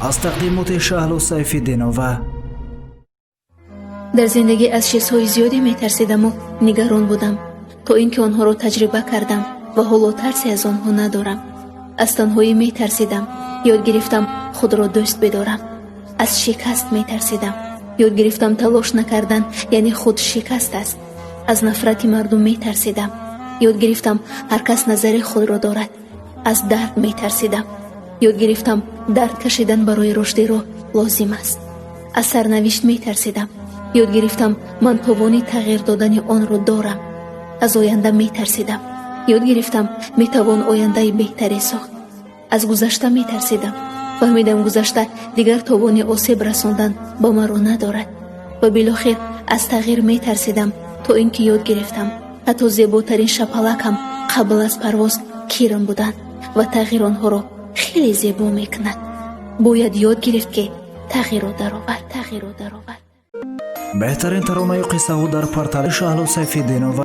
Аз тақдимоти Шаҳлу Сайфиддинова. Дар зиндагӣ аз чизҳои зиёде метарсидаму нигарон будам, то ин ки онҳоро таҷриба кардам ва ҳоло тарсе аз онҳо надорам. Аз танҳоӣ метарсидам, ёд гирифтам худро дӯст бидорам. Аз шикаст метарсидам, ёд гирифтам талош накардан яъне худ шикаст аст. Аз нафрати мардум метарсидам, ёд гирифтам ҳар кас назари худро дорад. Аз дард метарсидам, ёд гирифтам дард кашидан барои рушди роҳ лозим аст. Аз сарнавишт метарсидам, ёд гирифтам ман тавони тағйир додани онро дорам. Аз оянда метарсидам, ёд гирифтам метавон ояндаи беҳтаре сохт. Аз гузашта метарсидам, фаҳмидам гузашта дигар тавони осеб расондан ба маро надорад. Ва билохир аз тағйир метарсидам, то ин ки ёд гирифтам ҳатто зеботарин шапалак ҳам қабл аз парвоз кирм буданд ва тағйир онҳоро хеле зебо мекунад. Бояд ёд гирифт, ки тағйирро даровард, тағйирро даровард. Беҳтарин таронаю қиссаҳо дар портали Шаҳлу Сайфиддинова.